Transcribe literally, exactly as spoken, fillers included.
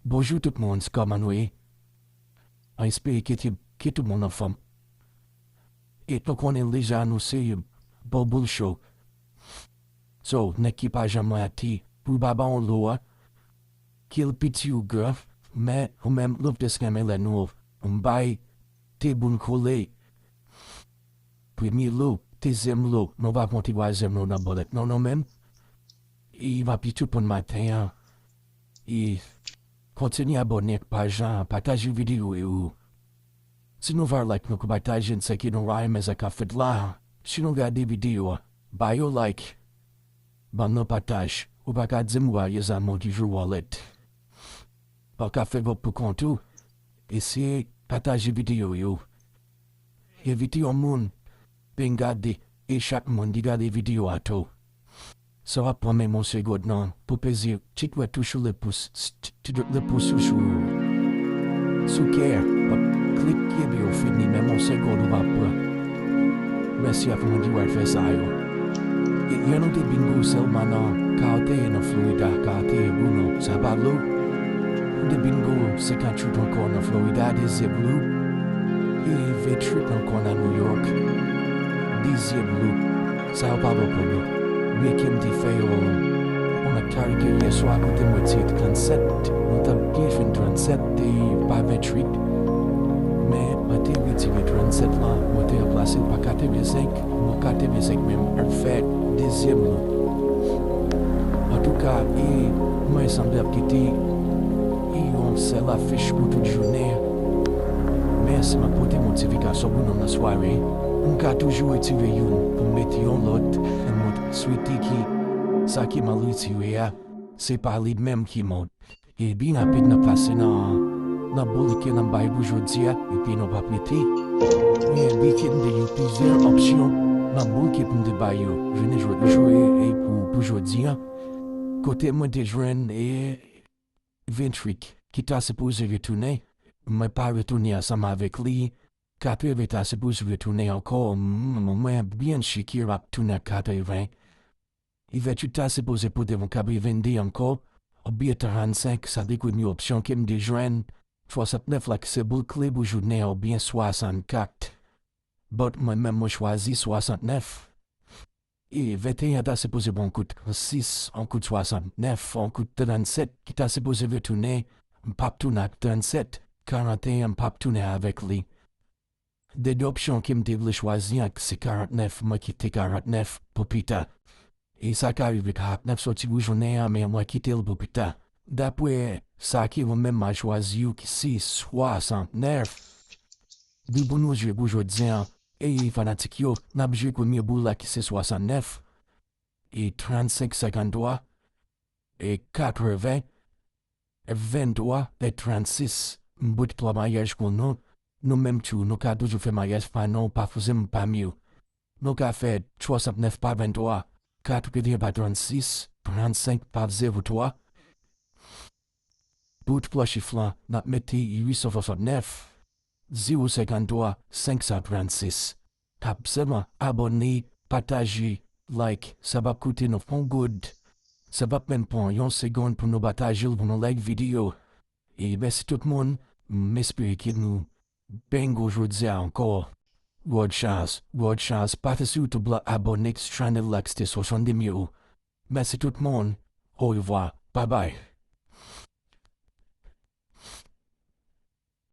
Bonjou tout moun, kòman nou ye? An espere ke, ke tout moun anfòm. E nou konnen deja nou se Bouboul Show. So, nèg ki pa janm ati, pou ba ba yon lo a, ke l piti ou gran, men ou menm nou plis renmen lè nou bay te boul kole. Premye lo, dezyèm lo, nou pa pran twazyèm lo nan bòlèt non, nou menm. E m ap di tout moun maten an, e kontinye abòne ak paj la, pataje videyo yo. Si nou va like, nou ka pataje n sèke nou renmen sa k ap fèt la. Si nou gade videyo a, ba yo like, ban nou pataj. Ou pa ka di m w a ye zanmi ki jwe wòlèt. Pa ka fè vòt pou kont ou. Eseye pataje videyo yo. Envite yon moun vin gade, e chak moun ki gade videyo a tou. Sa w ap pran menm yon segond nan pou peze ti dwèt ou sou le pous, ti dwèt le pous ou sou, sou kè, w ap klik epi w fini, menm yon segond ou p ap pran. Mèsi ak moun ki wè fè sa yo. E lè nou te bingo sèlman nan kate nan Florida, kate Bruno, sa pa lou. Nou te bingo senkannwit ankò nan Florida, dezyèm lou. E vennwit ankò nan New York, dezyèm lou. Sa yo pa bon pou nou. Byen ke m te fè yon, yon aktyalite yè swa kote mwen tire trannsèt. Nou t ap byen jwenn trannsèt e pa vennwit. Men mwen te retire trannsèt lan, mwen te ranplase l pa katrevensenk. Bon, katrevensenk menm ap fè dezyèm lou. Antouka, e mwen sanble ap kite e yon sèl afich pou tout jounen an. Men si m ap pote motifikasyon pou nou nan sware, m ka toujou retire youn pou m mete yon lòt, e mwen swete ke sa ke m al retire a, se pa li menm ki mòd. E byen rapid n ap pase nan, nan boul ke n ap bay pou jodi a, epi nou p ap rete. Men byen ke m te gen plizyè opsyon nan boul ke m te bay yo. Jounen jodi, jwe, e pou, pou jodi a, kote mwen te jwenn, e vennwit, ki ta sipoze retounen, mwen pa retounen ansanm avèk li. Katreven ta sipoze retounen ankò, m, m, mwen byen si ke l ap tounen ak katreven. Vennwit ta sipoze pote mwen katreven de ankò, oubyen trannsenk, sa te premye opsyon ke m te jwenn. Swasantnèf la ki se boul kle pou jounen an, oubyen swasannkat. But mwen menm mwen chwazi swasantnèf. E venteyen ta sipoze ba yon kout sis, yon kout swasantnèf, yon kout trannsèt ki ta sipoze retounen, m p ap tounen ak trannsèt, karanteyen m p ap tounen avèk li. De, de opsyon ke m te vle chwazi an, se karantnèf, mwen kite karantnèf pou pita. E sa ka rive karantnèf soti pou jounen an, men mwen kite l pou pita. Daprè sa ke mwen menm m a chwazi yo ki se swasantnèf. Di pou nou jwe pou jodi an, e fanatik yo, n ap jwe premye boul la ki se swasantnèf, e trannsenk, senkanntwa, e katreven, venntwa e trannsis. M bout twa maryaj pou nou. Nou menm tou, nou ka toujou fè maryaj pa nou, pa fouze m pa m yo. Nou ka fè swasantnèf pa venntwa, katreven pa trannsis, trannsenk pa zewo twa. Pou twa chif lan, n ap mete uit san swasantnèf, zewo senkanntwa, senk san trannsis. Ap sèlman abòne, pataje, like, sa p ap koute nou yon goud. Sa p ap menm pran yon segonn pou nou pataje l, pou nou like videyo. E mèsi tout moun, m espere ke nou bingo jodi a ankò. Gwo chans, gwo chans, pase sou YouTube la, abòne ak channel la ki se Sosonde Myo. Mèsi tout moun, orevwa, babay.